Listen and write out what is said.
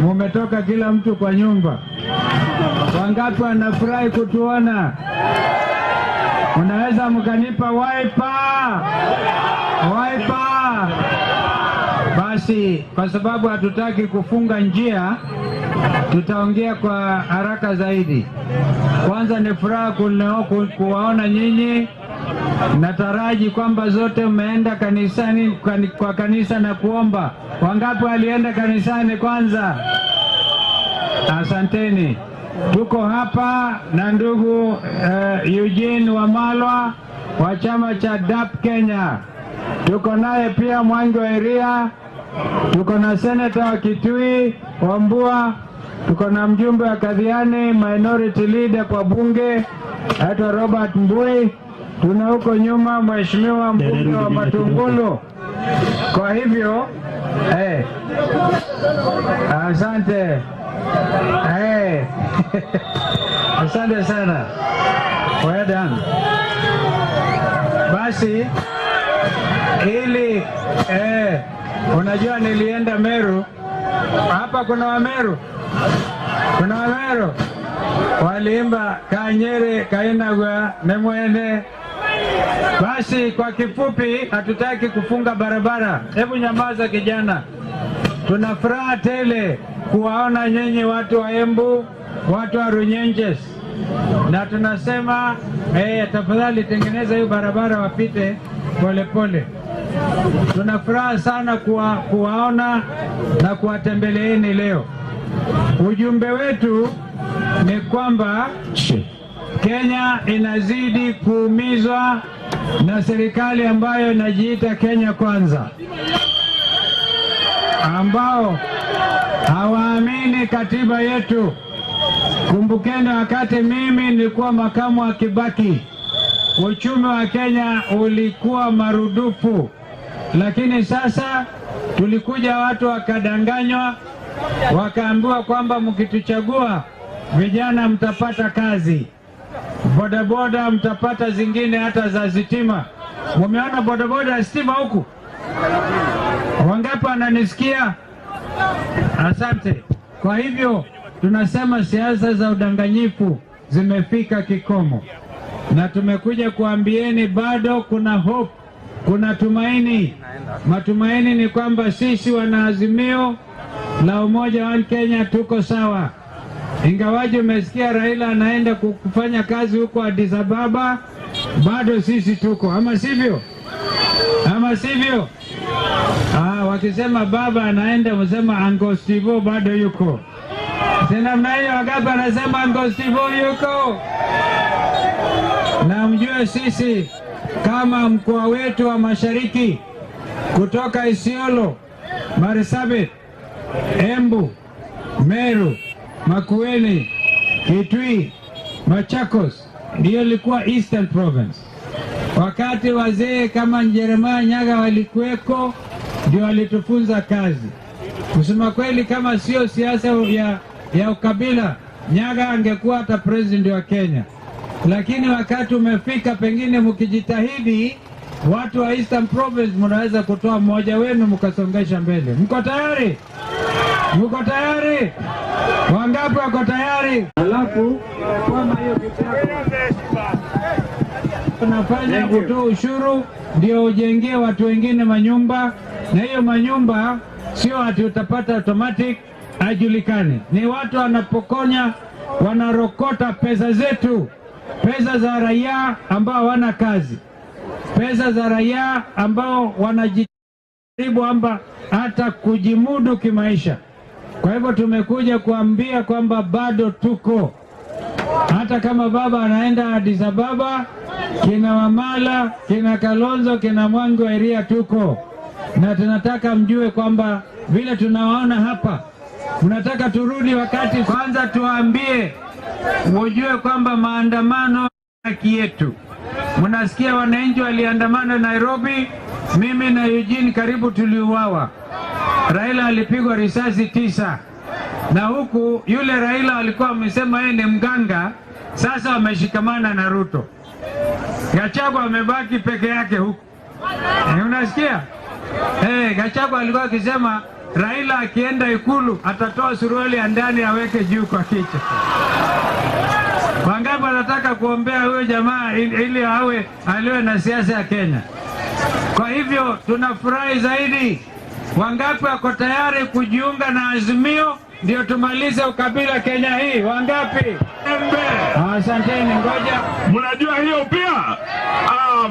Mumetoka kila mtu kwa nyumba. Wangapi wanafurahi kutuona? Unaweza mkanipa Wiper? Wiper! Basi, kwa sababu hatutaki kufunga njia, tutaongea kwa haraka zaidi. Kwanza ni furaha kuwaona nyinyi. Nataraji kwamba zote mmeenda kanisani, kwa kanisa na kuomba. Wangapi walienda kanisani kwanza? Asanteni. Tuko hapa na ndugu Eugene Wamalwa wa chama cha DAP Kenya. Tuko naye pia Mwangi wa Iria, tuko na seneta wa Kitui Wambua, tuko na mjumbe wa Kathiani, minority leader kwa bunge aitwa Robert Mbui, tuna huko nyuma mheshimiwa mbunge wa Matungulu. Kwa hivyo asante asante sana, well done. Basi ili unajua nilienda Meru, hapa kuna Wameru, kuna Wameru waliimba Kanyere Kainagwa Nemwene. Basi kwa kifupi, hatutaki kufunga barabara. Hebu nyamaza kijana. Tuna furaha tele kuwaona nyinyi watu wa Embu, watu wa Runyenjes, na tunasema tafadhali tengeneza hiyo barabara wapite polepole. Tuna furaha sana kuwaona na kuwatembeleeni leo. Ujumbe wetu ni kwamba Kenya inazidi kuumizwa na serikali ambayo inajiita Kenya Kwanza, ambao hawaamini katiba yetu. Kumbukeni wakati mimi nilikuwa makamu wa Kibaki, uchumi wa Kenya ulikuwa marudufu, lakini sasa tulikuja watu wakadanganywa, wakaambiwa kwamba mkituchagua vijana mtapata kazi, bodaboda mtapata zingine hata za sitima. Mumeona bodaboda ya stima huku? Wangapi wananisikia? Asante. Kwa hivyo tunasema siasa za udanganyifu zimefika kikomo, na tumekuja kuambieni bado kuna hope, kuna tumaini. Matumaini ni kwamba sisi wanaazimio la Umoja wa Kenya tuko sawa. Ingawaje umesikia Raila anaenda kufanya kazi huko Addis Ababa, bado sisi tuko, ama sivyo? Ama sivyo? Ah, wakisema baba anaenda, msema Uncle Steve bado yuko. Si namna hiyo? Wangapi anasema Uncle Steve yuko? Na mjue sisi kama mkoa wetu wa Mashariki kutoka Isiolo, Marsabit, Embu, Meru, Makueni, Kitui, Machakos ndiyo ilikuwa Eastern Province. Wakati wazee kama Jeremiah Nyaga walikuweko, ndio walitufunza kazi. Kusema kweli, kama sio siasa ya ukabila, Nyaga angekuwa hata president wa Kenya. Lakini wakati umefika, pengine mkijitahidi, watu wa Eastern Province mnaweza kutoa mmoja wenu mkasongesha mbele. Mko tayari? Mko tayari? Wangapi wako tayari? Alafu kama hiyo unafanya kutoa ushuru ndio ujengee watu wengine manyumba, na hiyo manyumba sio ati utapata automatic, hajulikani. Ni watu wanapokonya, wanarokota pesa zetu, pesa za raia ambao hawana kazi, pesa za raia ambao wanajaribu amba hata kujimudu kimaisha. Kwa hivyo tumekuja kuambia kwamba bado tuko, hata kama baba anaenda Addis Ababa, kina Wamala, kina Kalonzo, kina Mwangi wa Iria tuko, na tunataka mjue kwamba vile tunawaona hapa, mnataka turudi wakati. Kwanza tuwaambie mujue kwamba maandamano haki yetu. Mnasikia wananchi waliandamana Nairobi, mimi na Eugene karibu tuliuawa. Raila alipigwa risasi 9 na huku yule Raila alikuwa amesema yeye ni mganga, sasa wameshikamana na Ruto. Gachagua amebaki peke yake huku. Unasikia? Gachagua alikuwa akisema Raila akienda Ikulu atatoa suruali ya ndani aweke juu kwa kichwa? Wangapi wanataka kuombea huyo jamaa ili awe aliwe na siasa ya Kenya? Kwa hivyo tunafurahi zaidi. Wangapi wako tayari kujiunga na Azimio ndio tumalize ukabila Kenya hii? Wangapi? Asanteni, ngoja Mnajua hiyo pia? Ah.